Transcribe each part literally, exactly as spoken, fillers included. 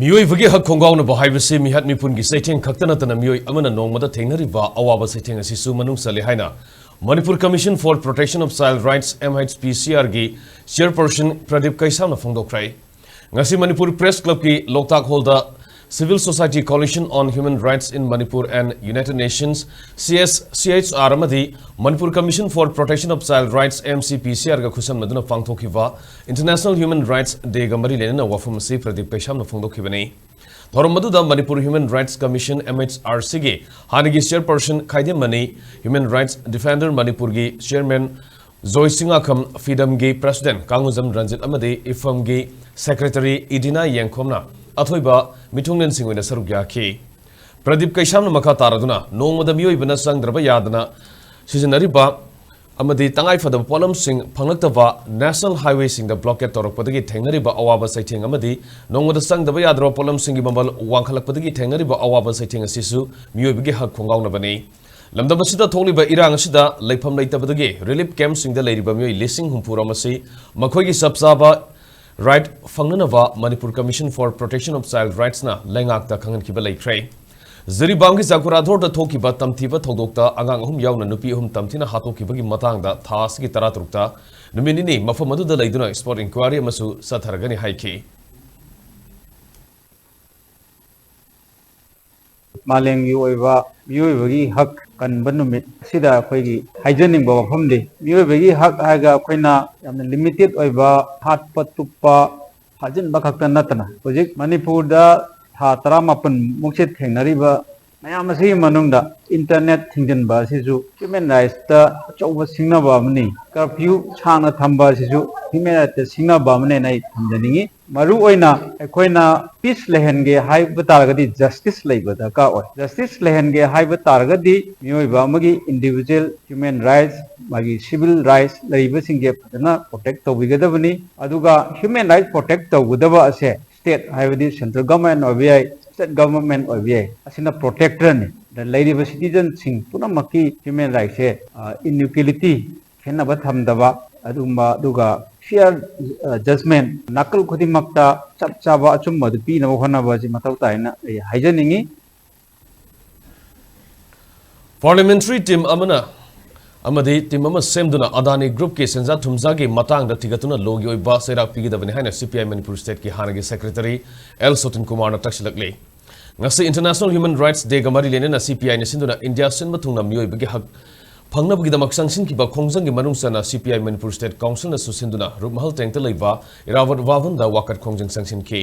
ꯃꯤꯑꯣꯏꯕꯒꯤ ꯍꯛ ꯈꯣꯡꯒꯥꯎꯅꯕ ꯍꯥꯏꯕꯁꯤ ꯃꯤꯍꯥꯠ ꯃꯤꯄꯨꯟꯒꯤ ꯆꯩꯊꯦꯡ ꯈꯛꯇ ꯅꯠꯇꯅ ꯃꯤꯑꯣꯏ ꯑꯃꯅ ꯅꯣꯡꯃꯗ ꯊꯦꯡꯅꯔꯤꯕ ꯑꯋꯥꯕ ꯆꯩꯊꯦꯡ ꯑꯁꯤꯁꯨ ꯃꯅꯨꯡ ꯆꯜꯂꯤ ꯍꯥꯏꯅ Manipur Commission for Protection of Child Rights, M H P C R ꯒꯤ chairperson ꯄ꯭ꯔꯗꯤꯞ ꯀꯩꯁꯥꯝꯅ ꯐꯣꯡꯗꯣꯛꯈ꯭ꯔꯦ꯫ ꯉꯁꯤ ꯃꯅꯤꯄꯨꯔ Press Club ꯀꯤ ꯂꯣꯛꯇꯥꯛ ꯍꯣꯜꯗ Civil Society Coalition on Human Rights in Manipur and United Nations, C S C H R ꯑꯃꯗꯤ Manipur Commission for Protection of Child Rights, M C P C R ꯒ ꯈꯨꯠꯁꯝꯅꯗꯨꯅ ꯄꯥꯡꯊꯣꯛꯈꯤꯕ International Human Rights Day ꯒ ꯃꯔꯤ ꯂꯩꯅꯅ ꯋꯥꯐꯝ ꯑꯁꯤ ꯄ꯭ꯔꯗꯤꯞ ꯀꯩꯁꯥꯝꯅ ꯐꯣꯡꯗꯣꯛꯈꯤꯕꯅꯤ꯫ ꯊꯧꯔꯝ ꯑꯗꯨꯗ Manipur Human Rights Commission, M H R C ꯒꯤ ꯍꯥꯟꯅꯒꯤ chairperson ꯈꯥꯏꯗꯦꯝ ꯃꯅꯤ, Human Rights Defender ꯃꯅꯤꯄꯨꯔꯒꯤ chairman ꯖꯣꯏ ꯆꯤꯡꯉꯥꯈꯝ, ꯐꯤꯗꯝꯒꯤ president ꯀꯥꯡꯉꯨꯖꯝ ꯔꯟꯖꯤꯠ ꯑꯃꯗꯤ ꯏꯐꯝꯒꯤ secretary ꯏꯗꯤꯅꯥ ꯌꯦꯡꯈꯣꯝꯅ ꯑꯊꯣꯏꯕ ꯃꯤꯊꯨꯡꯂꯦꯟꯁꯤꯡ ꯑꯣꯏꯅ ꯁꯔꯨꯛ ꯌꯥꯈꯤ꯫ ꯄ꯭ꯔꯗꯤꯞ ꯀꯩꯁꯥꯝꯅ ꯃꯈꯥ ꯇꯥꯔꯗꯨꯅ ꯅꯣꯡꯃꯗ ꯃꯤꯑꯣꯏꯕꯅ ꯆꯪꯗ꯭ꯔꯕ ꯌꯥꯗꯅ ꯁꯤꯖꯤꯟꯅꯔꯤꯕ ꯑꯃꯗꯤ ꯇꯉꯥꯏꯐꯗꯕ ꯄꯣꯠꯂꯝꯁꯤꯡ ꯐꯪꯂꯛꯇꯕ national highway ꯁꯤꯡꯗ blockade ꯇꯧꯔꯛꯄꯗꯒꯤ ꯊꯦꯡꯅꯔꯤꯕ ꯑꯋꯥꯕ ꯆꯩꯊꯦꯡ ꯑꯃꯗꯤ ꯅꯣꯡꯃꯗ ꯆꯪꯗꯕ ꯌꯥꯗ꯭ꯔꯕ ꯄꯣꯠꯂꯝꯁꯤꯡꯒꯤ ꯃꯃꯜ ꯋꯥꯡꯈꯠꯂꯛꯄꯗꯒꯤ ꯊꯦꯡꯅꯔꯤꯕ ꯑꯋꯥꯕ ꯆꯩꯊꯦꯡ ꯑꯁꯤꯁꯨ ꯃꯤꯑꯣꯏꯕꯒꯤ ꯍꯛ ꯈꯣꯡꯒꯥꯎꯅꯕꯅꯤ꯫ ꯂꯝꯗꯝ ꯑꯁꯤꯗ ꯊꯣꯛꯂꯤꯕ ꯏꯔꯥꯡ ꯑꯁꯤꯗ ꯂꯩꯐꯝ ꯂꯩꯇꯕꯗꯒꯤ relief camp ꯁꯤꯡꯗ ꯂꯩꯔꯤꯕ ꯃꯤꯑꯣꯏ ꯂꯤꯁꯤꯡ ꯍꯨꯝꯐꯨ ꯔꯣꯝ ꯑꯁꯤ ꯃꯈꯣꯏꯒꯤ ꯆꯞ ꯆꯥꯕ right ꯐꯪꯅꯅꯕ Manipur Commission for Protection of Child Rights ꯅ ꯂꯩꯉꯥꯛꯇ ꯈꯪꯍꯟꯈꯤꯕ ꯂꯩꯈ꯭ꯔꯦ꯫ ꯖꯤꯔꯤꯕꯥꯝꯒꯤ ꯖꯥꯈꯨꯔꯥꯊꯣꯔꯗ ꯊꯣꯛꯈꯤꯕ ꯇꯝꯊꯤꯕ ꯊꯧꯗꯣꯛꯇ ꯑꯉꯥꯡ ꯑꯍꯨꯝ ꯌꯥꯎꯅ ꯅꯨꯄꯤ ꯑꯍꯨꯝ ꯇꯝꯊꯤꯅ ꯍꯥꯠꯇꯣꯛꯈꯤꯕꯒꯤ ꯃꯇꯥꯡꯗ ꯊꯥ ꯑꯁꯤꯒꯤ ꯇꯔꯥꯇꯔꯨꯛꯇ ꯅꯨꯃꯤꯠ ꯅꯤꯅꯤ ꯃꯐꯝ ꯑꯗꯨꯗ ꯂꯩꯗꯨꯅ spot inquiry ꯑꯃꯁꯨ ꯆꯠꯊꯔꯒꯅꯤ ꯍꯥꯏꯈꯤ꯫ ꯃꯥꯂꯦꯝꯒꯤ ꯑꯣꯏꯕ ꯃꯤꯑꯣꯏꯕꯒꯤ ꯍꯛ ꯀꯟꯕ ꯅꯨꯃꯤꯠ ꯑꯁꯤꯗ ꯑꯩꯈꯣꯏꯒꯤ ꯍꯥꯏꯖꯅꯤꯡꯕ ꯋꯥꯐꯝꯗꯤ, ꯃꯤꯑꯣꯏꯕꯒꯤ ꯍꯛ ꯍꯥꯏꯔꯒ ꯑꯩꯈꯣꯏꯅ ꯌꯥꯝꯅ limited ꯑꯣꯏꯕ ꯍꯥꯠꯄ, ꯇꯨꯞꯄ, ꯐꯥꯖꯤꯟꯕ ꯈꯛꯇ ꯅꯠꯇꯅ, ꯍꯧꯖꯤꯛ ꯃꯅꯤꯄꯨꯔꯗ ꯊꯥ ꯇꯔꯥꯃꯥꯄꯟ ꯃꯨꯛꯁꯦ ꯊꯦꯡꯅꯔꯤꯕ ꯃꯌꯥꯝ ꯑꯁꯤꯒꯤ ꯃꯅꯨꯡꯗ internet ꯊꯤꯡꯖꯤꯟꯕ ꯑꯁꯤꯁꯨ human rights ꯇ ꯑꯆꯧꯕ ꯁꯤꯡꯅꯕ ꯑꯃꯅꯤ꯫ Curfew ꯁꯥꯡꯅ ꯊꯝꯕ ꯑꯁꯤꯁꯨ human rights ꯇ ꯁꯤꯡꯅꯕ ꯑꯃꯅꯦꯅ ꯑꯩ ꯊꯝꯖꯅꯤꯡꯉꯤ꯫ ꯃꯔꯨ ꯑꯣꯏꯅ ꯑꯩꯈꯣꯏꯅ peace ꯂꯩꯍꯟꯒꯦ ꯍꯥꯏꯕ ꯇꯥꯔꯒꯗꯤ justice ꯂꯩꯕ ꯗꯔꯀꯥꯔ ꯑꯣꯏ꯫ Justice ꯂꯩꯍꯟꯒꯦ ꯍꯥꯏꯕ ꯇꯥꯔꯒꯗꯤ ꯃꯤꯑꯣꯏꯕ ꯑꯃꯒꯤ individual human rights, ꯃꯥꯒꯤ civil rights ꯂꯩꯔꯤꯕꯁꯤꯡꯁꯦ ꯐꯖꯅ protect ꯇꯧꯕꯤꯒꯗꯕꯅꯤ꯫ ꯑꯗꯨꯒ human rights protect ꯇꯧꯒꯗꯕ ꯑꯁꯦ state, ꯍꯥꯏꯕꯗꯤ central government ꯑꯣꯏꯕ ꯌꯥꯏ, state government ꯑꯣꯏꯕ ꯌꯥꯏ, ꯑꯁꯤꯅ protector ꯅꯤ꯫ ꯑꯗ ꯂꯩꯔꯤꯕ citizen ꯁꯤꯡ ꯄꯨꯝꯅꯃꯛꯀꯤ human rights ꯁꯦ, ꯑ, inequality, ꯈꯦꯠꯅꯕ ꯊꯝꯗꯕ ꯑꯗꯨꯒꯨꯝꯕ, ꯑꯗꯨꯒ ꯐꯤꯌꯔ ꯖꯖꯃꯦꯟ, ꯅꯥꯀꯜ ꯈꯨꯗꯤꯡꯃꯛꯇ ꯆꯞ ꯆꯥꯕ ꯑꯆꯨꯝꯕ ꯑꯗꯨ ꯄꯤꯅꯕ ꯍꯣꯠꯅꯕ ꯑꯁꯤ ꯃꯊꯧ ꯇꯥꯏꯅ ꯑꯩ ꯍꯥꯏꯖꯅꯤꯡꯏ꯫ Parliamentary team ꯑꯃꯅ ꯑꯃꯗꯤ team ꯑꯃ ꯁꯦꯝꯗꯨꯅ ꯑꯗꯥꯅꯤ groupꯀꯤ ꯁꯦꯟꯖꯥ ꯊꯨꯝꯖꯥꯒꯤ ꯃꯇꯥꯡꯗ ꯊꯤꯒꯠꯇꯨꯅ lawꯒꯤ ꯑꯣꯏꯕ ꯆꯩꯔꯥꯛ ꯄꯤꯒꯗꯕꯅꯤ ꯍꯥꯏꯅ C P I Manipur stateꯀꯤ ꯍꯥꯟꯅꯒꯤ secretary L ꯁꯣꯇꯤꯟ ꯀꯨꯃꯥꯔꯅ ꯇꯛꯁꯤꯜꯂꯛꯂꯤ꯫ ꯉꯁꯤ International Human Rights Dayꯒ ꯃꯔꯤ ꯂꯩꯅꯅ C P Iꯅ ꯁꯤꯟꯗꯨꯅ ꯏꯟꯗꯤꯌꯥ ꯁꯤꯟꯕ ꯊꯨꯡꯅ ꯃꯤꯑꯣꯏꯕꯒꯤ ꯍꯛ ꯐꯪꯅꯕꯒꯤꯗꯃꯛ ꯆꯪꯁꯤꯟꯈꯤꯕ ꯈꯣꯡꯖꯪꯒꯤ ꯃꯅꯨꯡ ꯆꯟꯅ C P I Manipur State Councilꯅꯁꯨ ꯁꯤꯟꯗꯨꯅ ꯔꯨꯞꯃꯍꯜ ꯇꯦꯡꯇ ꯂꯩꯕ ꯏꯔꯥꯋꯠ ꯚꯕꯟꯗ ꯋꯥꯀꯠ ꯈꯣꯡꯖꯪ ꯆꯪꯁꯤꯟꯈꯤ꯫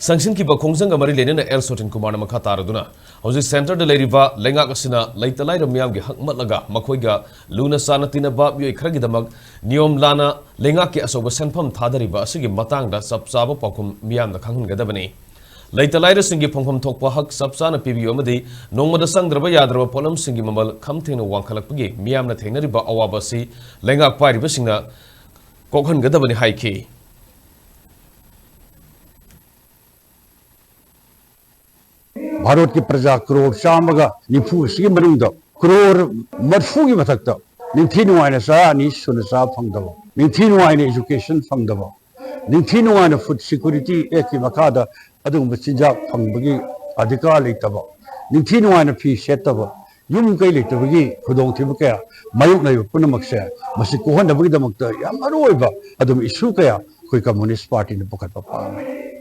ꯆꯪꯁꯤꯟꯈꯤꯕ ꯈꯣꯡꯖꯪꯒ ꯃꯔꯤ ꯂꯩꯅꯅ L ꯁꯣꯇꯤꯟ ꯀꯨꯃꯥꯔꯅ ꯃꯈꯥ ꯇꯥꯔꯗꯨꯅ, ꯍꯧꯖꯤꯛ centreꯗ ꯂꯩꯔꯤꯕ ꯂꯩꯉꯥꯛ ꯑꯁꯤꯅ ꯂꯩꯇ ꯂꯥꯏꯔ ꯃꯤꯌꯥꯝꯒꯤ ꯍꯛ ꯃꯠꯂꯒ ꯃꯈꯣꯏꯒ ꯂꯨꯅ ꯆꯥꯟꯅ ꯇꯤꯟꯅꯕ ꯃꯤꯑꯣꯏ ꯈꯔꯒꯤꯗꯃꯛ ꯅꯤꯌꯣꯝ ꯂꯥꯟꯅ ꯂꯩꯉꯥꯛꯀꯤ ꯑꯆꯧꯕ ꯁꯦꯟꯐꯝ ꯊꯥꯗꯔꯤꯕ ꯑꯁꯤꯒꯤ ꯃꯇꯥꯡꯗ ꯆꯞ ꯆꯥꯕ ꯄꯥꯎꯈꯨꯝ ꯃꯤꯌꯥꯝꯅ ꯈꯪꯍꯟꯒꯗꯕꯅꯤ꯫ ꯂꯩꯇ ꯂꯥꯏꯔꯁꯤꯡꯒꯤ ꯐꯪꯐꯝ ꯊꯣꯛꯄ ꯍꯛ ꯆꯞ ꯆꯥꯅ ꯄꯤꯕꯤꯌꯨ ꯑꯃꯗꯤ ꯅꯣꯡꯃꯗ ꯆꯪꯗ꯭ꯔꯕ ꯌꯥꯗ꯭ꯔꯕ ꯄꯣꯠꯂꯝꯁꯤꯡꯒꯤ ꯃꯃꯜ ꯈꯝ ꯊꯦꯡꯅ ꯋꯥꯡꯈꯠꯂꯛꯄꯒꯤ ꯃꯤꯌꯥꯝꯅ ꯊꯦꯡꯅꯔꯤꯕ ꯑꯋꯥꯕ ꯑꯁꯤ ꯂꯩꯉꯥꯛ ꯄꯥꯏꯔꯤꯕꯁꯤꯡꯅ ꯀꯣꯛꯍꯟꯒꯗꯕꯅꯤ ꯍꯥꯏꯈꯤ꯫ ꯚꯥꯔꯠꯀꯤ ꯄ꯭ꯔꯖꯥ ꯀ꯭ꯔꯣꯔ ꯆꯥꯝꯃꯒ ꯅꯤꯐꯨ ꯑꯁꯤꯒꯤ ꯃꯅꯨꯡꯗ ꯀ꯭ꯔꯣꯔ ꯃꯔꯐꯨꯒꯤ ꯃꯊꯛꯇ ꯅꯤꯡꯊꯤ ꯅꯨꯡꯉꯥꯏꯅ ꯆꯔꯥ ꯑꯅꯤ ꯁꯨꯅ ꯆꯥꯕ ꯐꯪꯗꯕ, ꯅꯤꯡꯊꯤ ꯅꯨꯡꯉꯥꯏꯅ education ꯐꯪꯗꯕ, ꯅꯤꯡꯊꯤ ꯅꯨꯡꯉꯥꯏꯅ Food Security Actꯀꯤ ꯃꯈꯥꯗ ꯑꯗꯨꯒꯨꯝꯕ ꯆꯤꯟꯖꯥꯛ ꯐꯪꯕꯒꯤ ꯑꯙꯤꯀꯥꯔ ꯂꯩꯇꯕ, ꯅꯤꯡꯊꯤ ꯅꯨꯡꯉꯥꯏꯅ ꯐꯤ ꯁꯦꯠꯇꯕ, ꯌꯨꯝ ꯀꯩ ꯂꯩꯇꯕꯒꯤ ꯈꯨꯗꯣꯡꯊꯤꯕ ꯀꯌꯥ ꯃꯥꯌꯣꯛꯅꯔꯤꯕ ꯄꯨꯝꯅꯃꯛꯁꯦ ꯃꯁꯤ ꯀꯣꯛꯍꯟꯅꯕꯒꯤꯗꯃꯛꯇ ꯌꯥꯝ ꯃꯔꯨꯑꯣꯏꯕ ꯑꯗꯨꯝ issue ꯀꯌꯥ ꯑꯩꯈꯣꯏ Communist Partyꯅ ꯄꯨꯈꯠꯄ ꯄꯥꯝꯃꯤ꯫